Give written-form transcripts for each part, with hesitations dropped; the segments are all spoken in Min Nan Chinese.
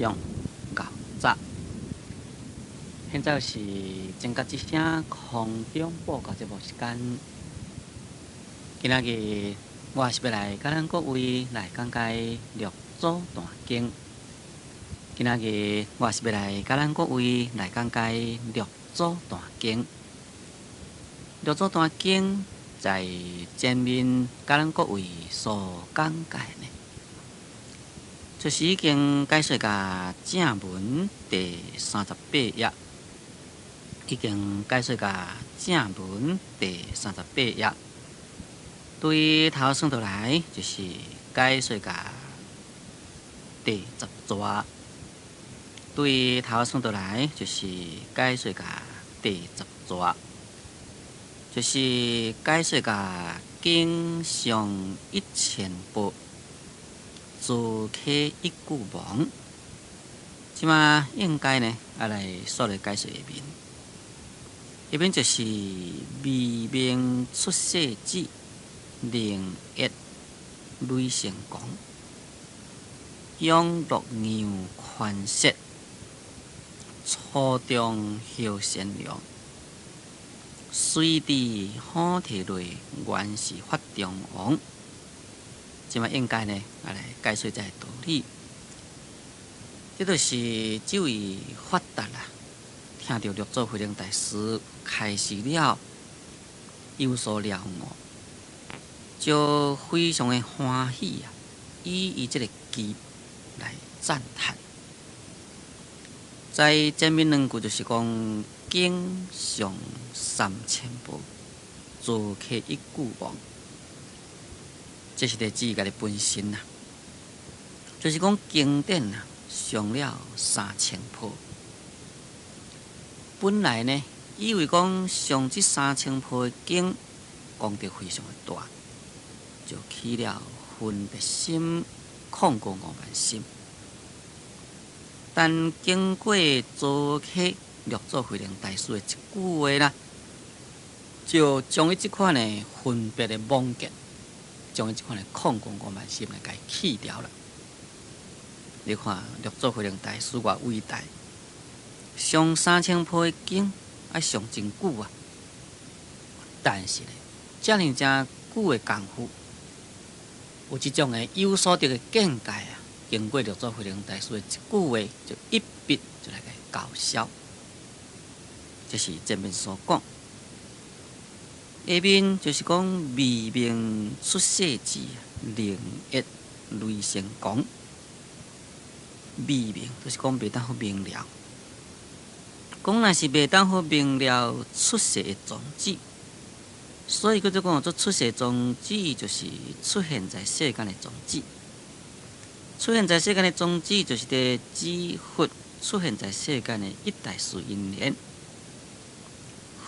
眾𠢕早。現在是正覺之聲空中報告節目時間。今仔日我是欲來佮咱各位來講解六祖壇經。今仔日我是欲來佮咱各位來講解六祖壇經。六祖壇經在前面佮咱各位所講解呢，就是已經解說到正文第三十八頁，已經解說到正文第三十八頁。對頭算落來，就是解說到第十逝。對頭算落來，就是解說到第十逝，就是解說到經上一千部，造客一句亡。這馬應該呢，愛來煞來解說下面。下面就是未明出世智，能遏累生狂，永樂讓寬說，初中後善良，隨地好體內原是法中王。這馬應該呢，愛來解說這个道理。這就是這位法達啦，聽著六祖慧能大師開示了，有所了悟，就非常的歡喜啊！以伊這个偈來讚嘆。在前面兩句就是講經上三千部，造客一句亡。這是佇指家己本身啊，就是講經典啊，上了三千部。本來呢，以為講上這三千部的經，功德非常的大，就起了分別心、曠過傲慢心。但經過造客六祖慧能大師的一句話啦，就將伊這款的分別的妄見，將伊這款的曠過傲慢心來共伊去掉了。你看六祖慧能大師偌偉大，上三千部的經愛上真久啊，但是呢，遮爾誠久的功夫，有這種的有所得的見解啊，經過六祖慧能大師的一句話，就一筆就來共伊勾銷。這是前面所講，下面就是講未明出世智，能遏累生狂。未明就是講袂當好明了，講若是袂當好明了出世的種子，所以叫做講做出世種子，就是出現在世間的種子。出現在世間的種子，就是佇指佛出現在世間的一大事因緣。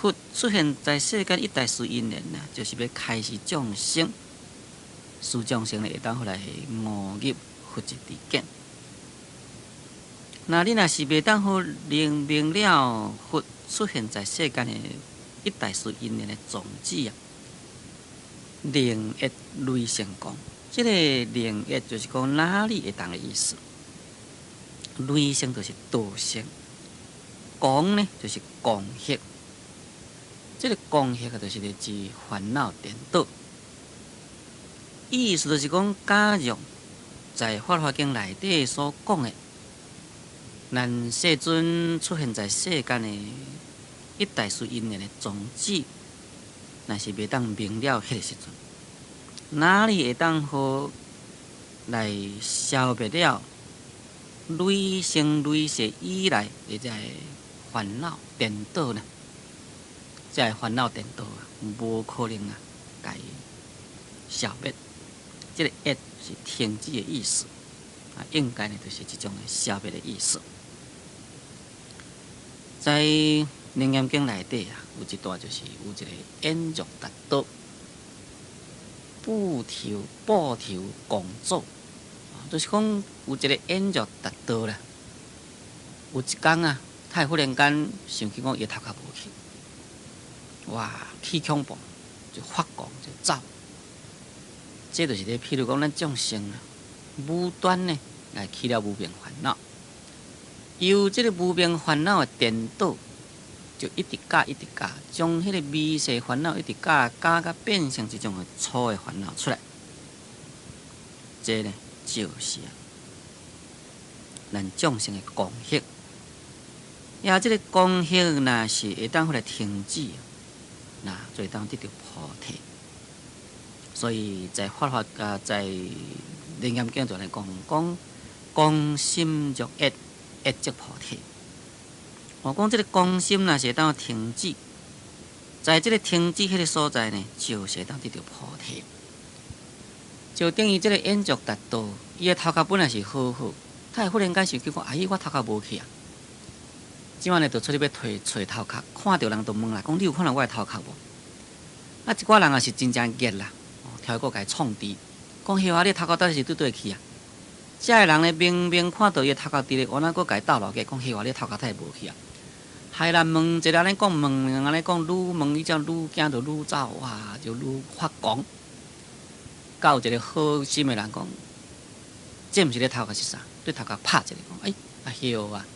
佛出現在世間一大事因緣啊，就是欲開示眾生，使眾生會當好來悟入佛之知見。若你若是袂當好能明了佛出現在世間的一大事因緣的種子啊，能遏累生狂，這个能遏就是講哪裡會當的意思。累生就是道性，狂呢就是狂惑。這个狂惑就是咧指煩惱顛倒。意思就是講，假如在《法華經》內底所講的，咱世尊出現在世間的一大事因緣的種子，若是袂當明了彼个時陣，哪裡會當好來消滅了累生累世以來的這个煩惱顛倒呢？這个煩惱顛倒啊，無可能啊，共伊消滅。這个遏是停止的意思，啊，應該呢就是這種的消滅的意思。在《楞嚴經》內底啊，有一段就是有一個演若達多，布頭布頭公祖，就是講有一個演若達多啦。有一工啊，他會忽然間想起講伊頭殼無去，哇，起恐怖，就發狂就走。這就是咧，譬如講咱眾生啊，無端呢來起了無明煩惱，由這个無明煩惱的顛倒，就一直加一直加，將彼个微細煩惱一直加加甲變成一種的粗的煩惱出來。這呢，就是啊，咱眾生的狂惑。也這个狂惑若是會當予來停止，那就會當得著菩提。所以在法華啊，在楞嚴經就來講，講狂心若遏，遏即菩提。我講這个狂心若是會當停止，在這个停止彼个所在呢，就是會當得著菩提。就等於這个遠足達道，伊的頭殼本來是好好，他會忽然間想起講：哎，我頭殼無去啊！這擺呢，就出去欲揣揣頭殼，看著人就問啦，講你有看著我的頭殼無？啊，一寡人也是真正熱啦，跳過共伊創治，講彼啊，你頭殼到底是佗佗去啊？這个人呢，明明看著伊的頭殼佇咧，原來閣共伊鬥鬧熱，講彼啊，你頭殼太無去啊？害啦，問一个按呢講，問兩個按呢講，愈問伊才愈驚，就愈走，哇，就愈發狂。到有一个好心的人講，這毋是你頭殼是啥？對頭殼拍一下，講哎，啊曉啊！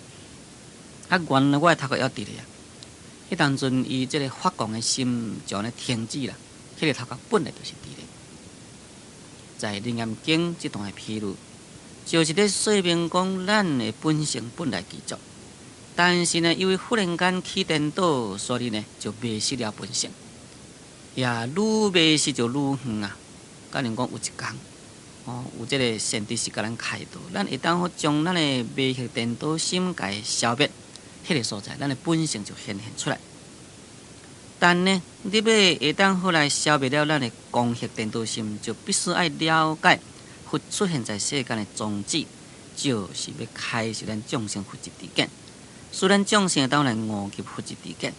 啊，原來我的頭殼猶佇咧啊！彼當陣伊這个發狂的心就按呢停止啦，彼个頭殼本來就是佇咧。在《楞嚴經》這段的譬喻，就是咧說明講咱的本性本來具足，但是呢，因為忽然間起顛倒，所以呢就迷失了本性。也愈迷失就愈遠啊！假如講有一工，哦，有這个善知識共咱開導，咱會當好將咱的迷惑顛倒心共伊消滅，彼个所在，咱的本性就顯現出來。但呢，你欲會當好來消滅了咱的狂惑顛倒心，就必須愛了解佛出現在世間的宗旨，就是欲開示咱眾生佛智知見，使咱眾生會當來悟入佛智知見。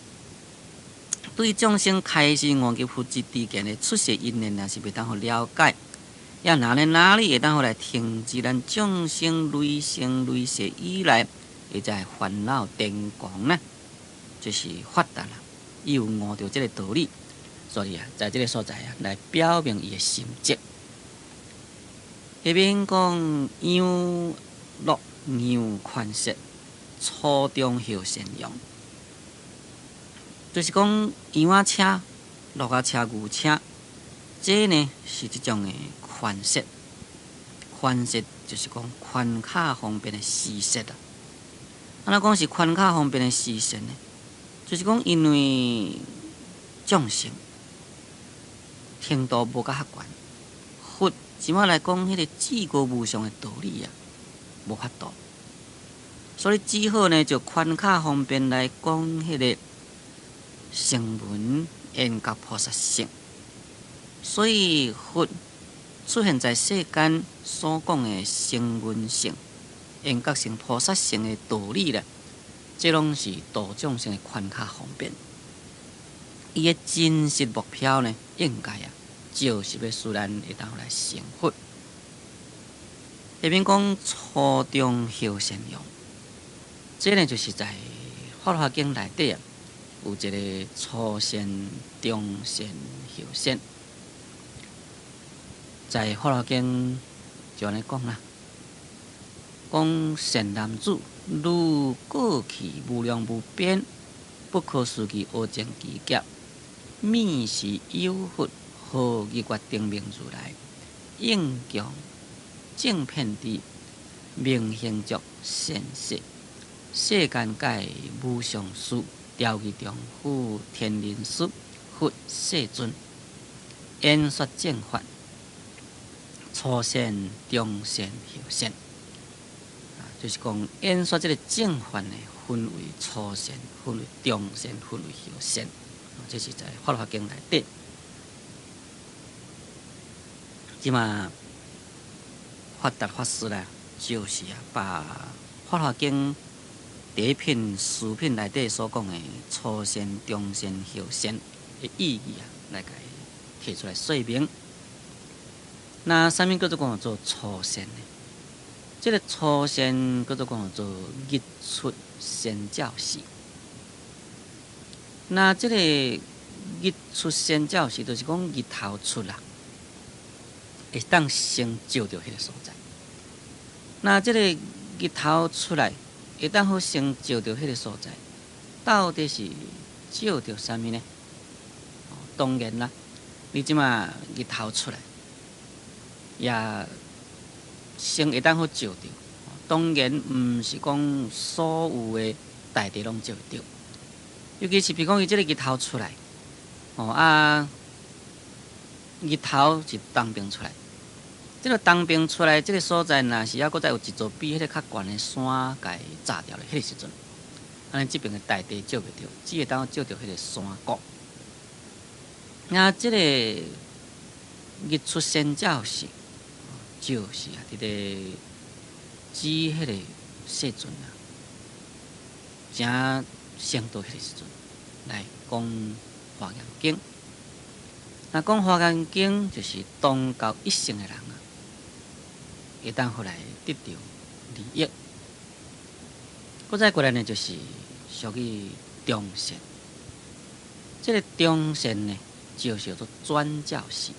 對眾生開示悟入佛智知見的出世因緣，若是袂當予了解，也哪裡哪裡會當予來停止咱眾生累生累世以來，會在煩惱顛狂呢？這是法達啦，伊有悟著這个道理，所以啊，在這个所在啊，來表明伊的心跡。下面講羊鹿羊寬設，初中後善用。就是講羊仔車、鹿仔車、牛車，這呢是這種的寬設。寬設就是講寬較方便的施設啊。按怎講是寬較方便的施設呢？就是講因為眾生程度無佮較懸，佛這擺來講彼个至高無上的道理啊，無法度，所以只好呢就寬較方便來講彼个聲聞緣覺菩薩乘。所以佛出現在世間所講的聲聞乘、緣覺乘、菩薩乘的道理咧，這攏是度眾生的寬較方便。伊的真實目標呢，應該啊，就是欲使咱會當來成佛。下面講初中後善用，這呢就是在《法華經》內底啊，有一个初善、中善、後善。在《法華經》就按呢講啦，講善男子，汝過去無量無邊不可思議阿僧祇劫，爾時有佛號日月燈明如來，應供正遍知，明行足善逝，世間解無上士，調御丈夫天人師佛世尊，演說正法，初善、中善、後善，啊，就是講演說這个正法呢，分為初善、分為中善、分為後善，這是在《法華經》內底。這馬法達法師啦，就是啊，把《法華經》第一品、四品內底所講的初善、中善、後善的意義啊，來共伊提出來說明。那啥物叫做講做初善呢？這个初善叫做講做日出先照時。那這个日出先照時，就是講日頭出啦，會當先照著彼个所在。那這个日頭出來，會當好先照著彼个所在，到底是照著啥物呢？當然啦，你這馬日頭出來，也先會當好照著。當然毋是講所有的大地攏照會著，尤其是比如講伊這个日頭出來，哦啊，日頭是東邊出來，這个東邊出來這个所在，若是猶閣再有一座比彼个較懸的山共伊罩牢咧，彼个時陣，按呢這爿的大地照袂著，只會當照著彼个山谷。那這个日出先照時，就是啊，佇咧指彼个世尊啊，正成道彼个時陣來講華嚴經。若講華嚴經，就是當到一乘的人啊，會當予來得著利益。閣再過來呢，就是屬於中善。這个中善呢，就是叫做轉照時。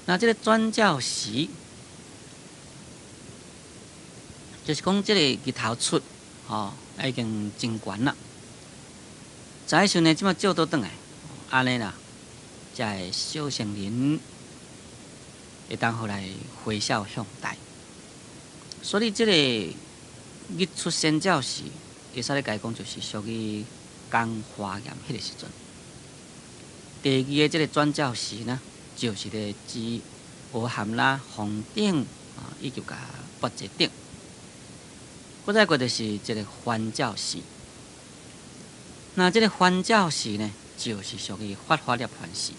那這个轉照時，就是講這个日頭出，吼，已經真懸啦。在時陣呢，這馬照倒轉來，按呢啦，才會小乘人會當予來回向向大。所以這个日出先照時，會使咧共伊講，就是屬於講華嚴彼個時陣。第二个這个轉照時呢，就是咧指阿含啦、梵頂啊，以及共跋濟頂。閣再過就是一个還照時。那這个還照時呢，就是屬於法華涅槃時，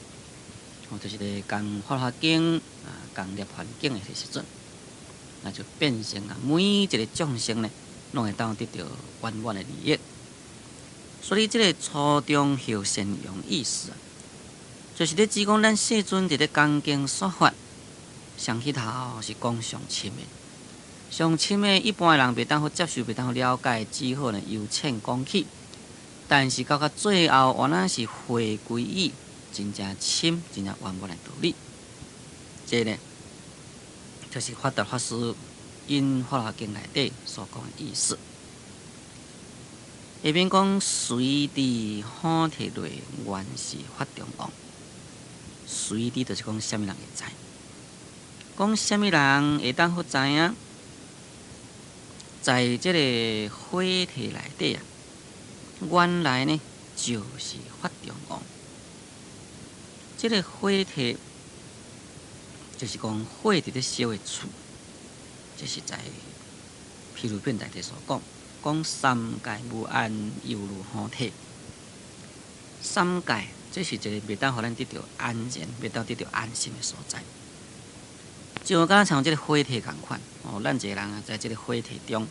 哦，就是咧講法華經啊，講涅槃經的彼時陣，那就變成啊，每一个眾生呢，攏會當得著圓滿的利益。所以這个初中後善用意思啊，就是咧指講咱世尊佇咧講經說法，上起頭是講上深的，上深的，一般的人袂當好接受，袂當好了解，只好呢由淺講起。但是到較最後，原來是回歸於真正深、真正圓滿的道理。這个呢，就是法達法師引法華經內底所講的意思。下面講隨知火體內原是法中王，隨知就是講啥物人會知，講啥物人會當好知影，在這个火體內底啊，原來呢就是法中王。這个火體就是講火佇咧燒的厝，這是在毗盧品內底所講，講三界無安，猶如火體。三界，這是一個袂當予咱得著安然，袂當得著安心的所在。就敢若像這个火體仝款，哦，咱一個人啊，在這个火體中，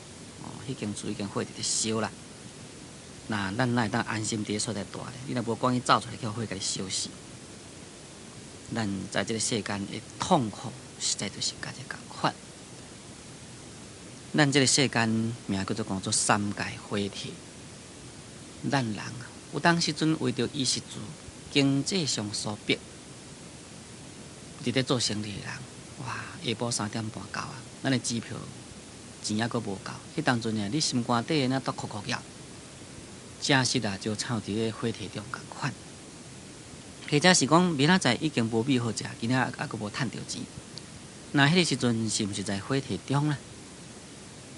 哦，彼間厝已經火佇咧燒啦。那咱哪會當安心佇咧所在蹛咧？你若無趕緊走出來，予火共你燒死。咱在這个世間的痛苦，實在就是共這仝款。咱這个世間名叫做講做三界火體。咱人啊，有當時陣為著衣食住經濟上所逼，佇咧做生意的人，哇，下晡3點半到啊，咱的支票錢猶閣無夠，彼當陣呢，你心肝底呢都哭哭叫，真實啊，就親像佇咧火體中仝款。或者是講明仔載已經無米好食，今仔猶閣無趁著錢，那彼個時陣是毋是在火體中呢？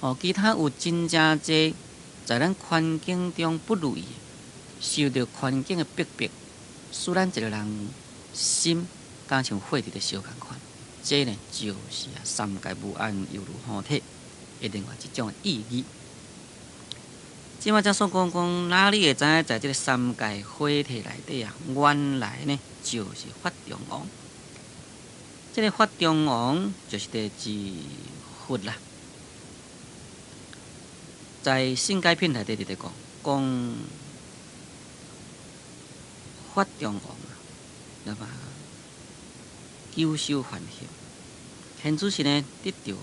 哦，其他有真正濟在咱環境中不如意，受著環境的逼迫，使咱一個人心敢像火佇咧燒仝款。這呢就是啊三界無安，猶如火體的另外一種的意義。這馬才所講講，哪裡會知影在這个三界火體內底啊？原來呢就是法中王。這个法中王就是佇指佛啦。在勝解品內底佇咧講，講法中王啊，那麼久修梵行，現此時呢得著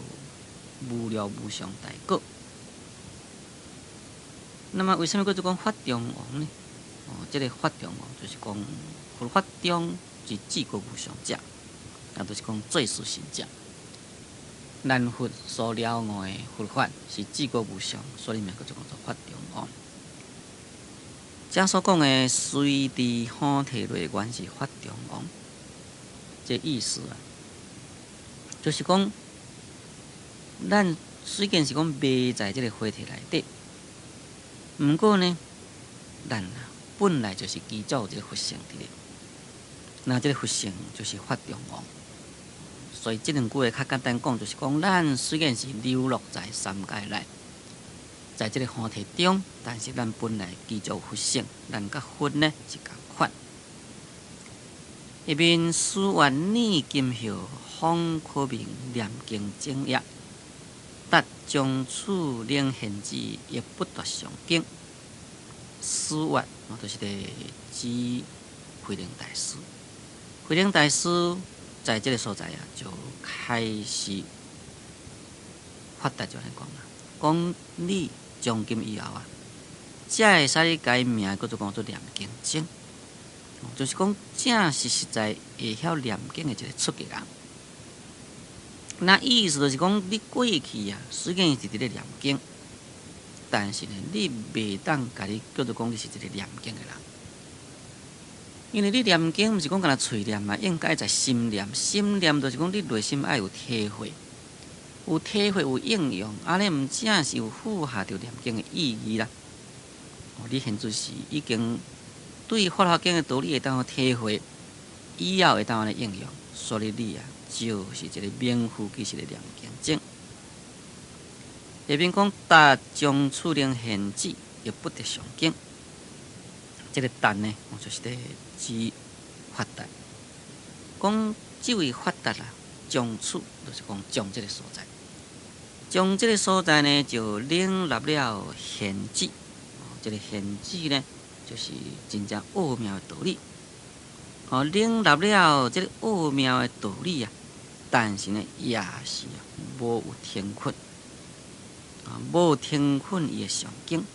無量無上大果。那麼為啥物叫做講法中王呢？哦，這个法中王就是講佛法中是至高無上者，也就是講最殊勝者。咱佛所了悟的佛法是至高無上，所以名叫做講做法中王。遮所講的雖佇法體內，原是法中王，這意思啊，就是講，咱雖然是講袂在這個法體內底，毋過呢，咱啊本來就是具足這個佛性佇咧，那這個佛性就是法中王。所以這兩句話較簡單講，就是講咱雖然是流落在三界內，在這個法體中，但是咱本來具足佛性，咱佮佛呢是仝款。下面師曰念金葉，方可名念經精也。達將處領現智，亦不奪上經。師曰，就是咧指慧能大師。慧能大師在這個所在啊，就開始發達就按呢講啦，講你從今以後啊，才會使你共伊名叫做講做念經精，就是講正實實在會曉念經的一個出家人。那意思就是講，你過去啊，雖然是佇咧念經，但是呢，你袂當共你叫做講你是一個念經的人，因為你念經毋是講干焦喙念嘛，應該在心念，心念就是講你內心愛有體會，有體會有應用，按呢毋正是有符合著念經的意義啦。哦，你現在是已經對《法華經》的道理會當有體會，以後會當按呢應用，所以你啊，就是一個名副其實的念經精。下面講達將處靈現智，亦不得上經。這個達呢，就是咧指法達。講這位法達啊，將處就是講將這個所在，將這個所在呢，就領納了玄旨。這個玄旨呢，就是真正奧妙的道理。哦，領納了這個奧妙的道理啊，但是呢，也是無有停困，啊，無停困伊的上經，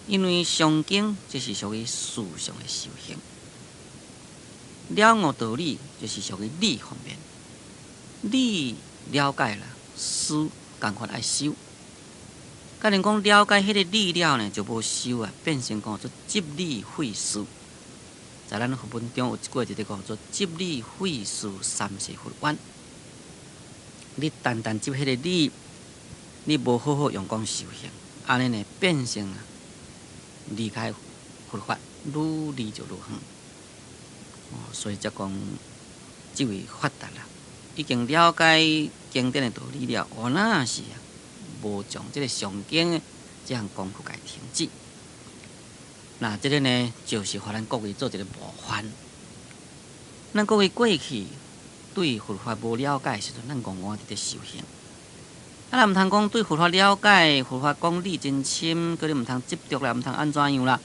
因為上經這是屬於事上的修行，了悟道理就是屬於理方面，理了解啦，事仝款愛修。假如講了解彼個理了呢，就無修啊，變成講做執理廢事。在咱佛門中有一句話，就講做執理廢事，三世佛冤。你單單執彼個理，你無好好用功修行，按呢呢變成啊離開佛法，愈離就愈遠。哦，所以才講這位法達啦，已經了解經典的道理了，我那是啊，無將這個上經的這項功夫共停止。那這個呢，就是予咱各位做一個模範。咱各位過去對佛法無了解的時陣，咱戇戇佇咧修行。啊，若毋通講對佛法了解，佛法講理真深，叫你毋通執著啦，毋通按怎樣啦，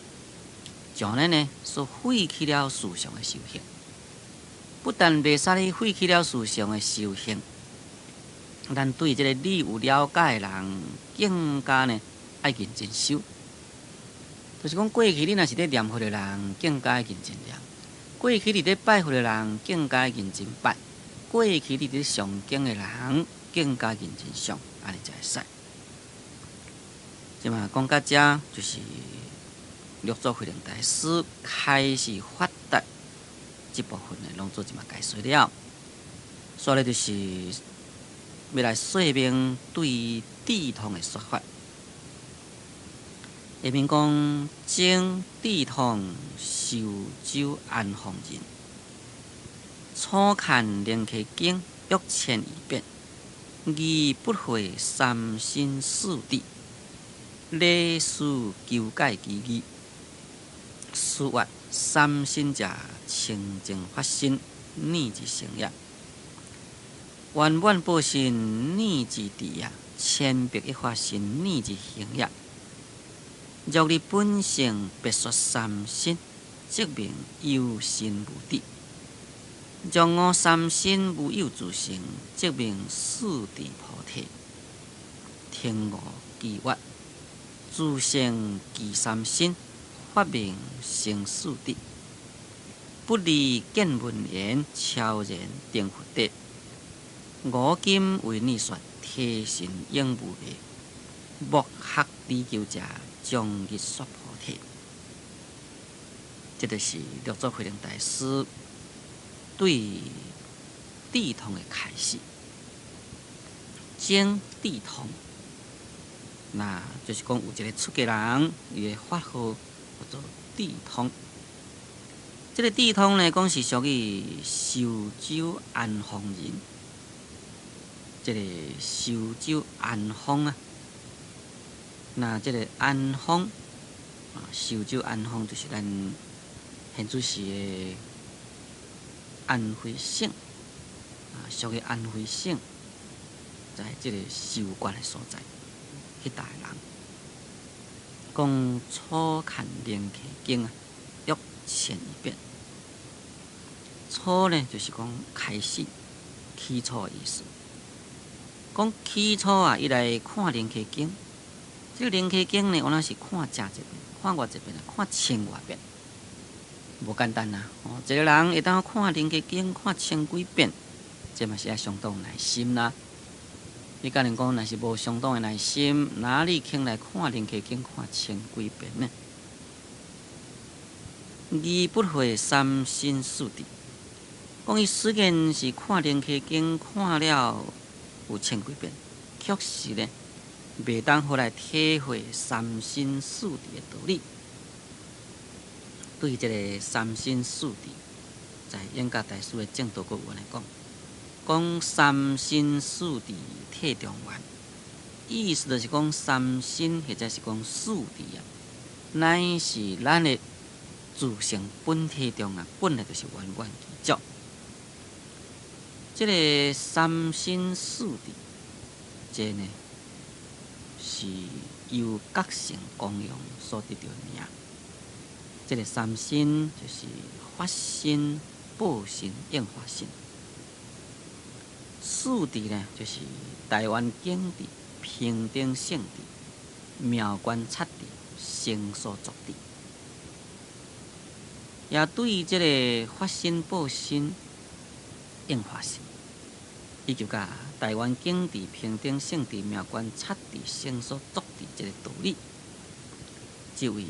就按呢呢，所廢棄了事上的修行。不但袂使你廢棄了事上的修行，咱對這個理有了解的人，更加呢愛認真修。就是講過去你若是咧念佛的人，更加愛認真念；過去你咧拜佛的人，更加愛認真拜；過去你佇誦經的人，更加認真誦，按呢才會使。這嘛講到遮，就是六祖慧能大師開始發達這部分呢，攏做這嘛解說了。煞咧就是欲來說明對智通的說法。下面講證智通壽州安豐人，初看楞伽經約千餘遍，而不會三身四智，禮師求解其義。師曰：三身者，清淨法身，念之成也；圓滿報身，念之智也；千百億法身，念之行也。若離本性，別說三身，則名有身無智；若悟三身無有自性，則名四智菩提。聽悟其曰：自性具三身，法名成四智。不離見聞言，超然定佛地。我今為你說，提神永無滅，莫學追求者，終日說菩提。這就是六祖慧能大師對智通的開示。請智通，那就是講有一個出家人，伊的法號叫做智通。這個智通呢，講是屬於壽州安豐人。這個壽州安豐啊，那這個安豐啊，壽州安豐就是咱現主時的安徽省啊，屬於安徽省，在這個壽縣的所在，彼帶的人講初看楞伽經啊，約千餘遍。初呢，就是講開始、起初的意思。講起初啊，伊來看楞伽經，這個楞伽經呢，原來是看誠濟遍，看偌濟遍啊，看千外遍，無簡單啊！哦，一個人會當看楞伽經看千幾遍，這嘛是愛相當耐心啦。你敢若講，若是無相當的耐心，哪裡肯來看楞伽經看千幾遍呢？而不會三身四智，講伊雖然是看楞伽經看了有千幾遍，卻是呢，袂當予來體會三身四智的道理。對這個三身四智，在永嘉大師的證道閣有按呢講，講三身四智體中圓，意思就是講三身或者是講四智啊，乃是咱的自性本體中啊，本來就是圓滿具足。這個三身四智，這呢是由覺性功用所得到的名。這個三身就是法身、報身、應化身。四智呢，就是大圓鏡智、平等性智、妙觀察智、成所作智。也對這個法身、報身、應化身，以及佮大圓鏡智、平等性智、妙觀察智、成所作智這個道理，這位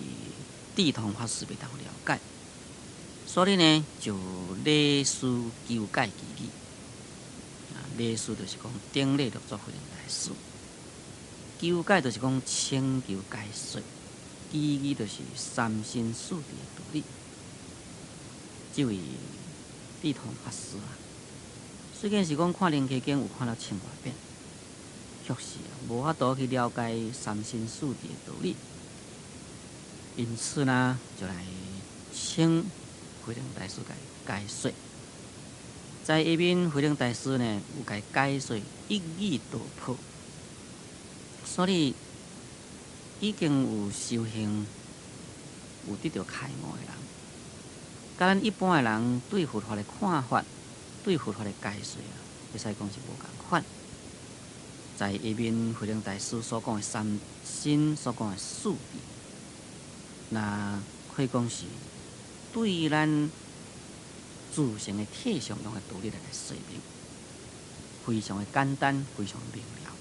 智通法師袂當了解，所以呢，就禮事求解其義。啊，禮事就是講頂禮六祖慧能大師，求解就是講請求解說，其義就是三身四智的道理。這位智通法師啊，雖然是講看楞伽經有看了千外遍，卻是啊無法度去了解三身四智的道理，因此呢，就來請慧能大師共解說。在下面慧能大師呢，有共解說一語道破，所以已經有修行、有得著開悟的人，佮咱一般的人對佛法的看法、對佛法的解說啊，會使講是無仝款。在下面慧能大師所講的三身、所講的四智，那可以講是對咱自性的體相用的道理來說明，非常的簡單，非常明了，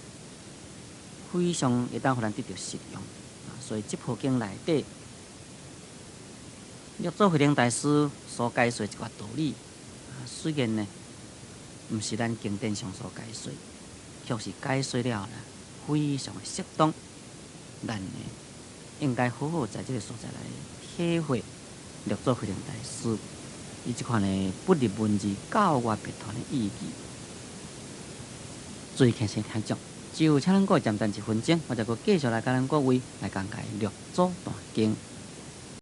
非常會當予咱得著實用。所以這部經內底，六祖慧能大師所解說一寡道理，雖然呢，毋是咱經典上所解說，卻是解說了呢，非常的適當。咱呢，應該好好在這個所在來體會六祖慧能大師伊這款的不立文字、教外別傳的意義。注意聽聲聽眾，就請咱各位暫等一分鐘，我再閣繼續來佮咱各位來講解六祖壇經。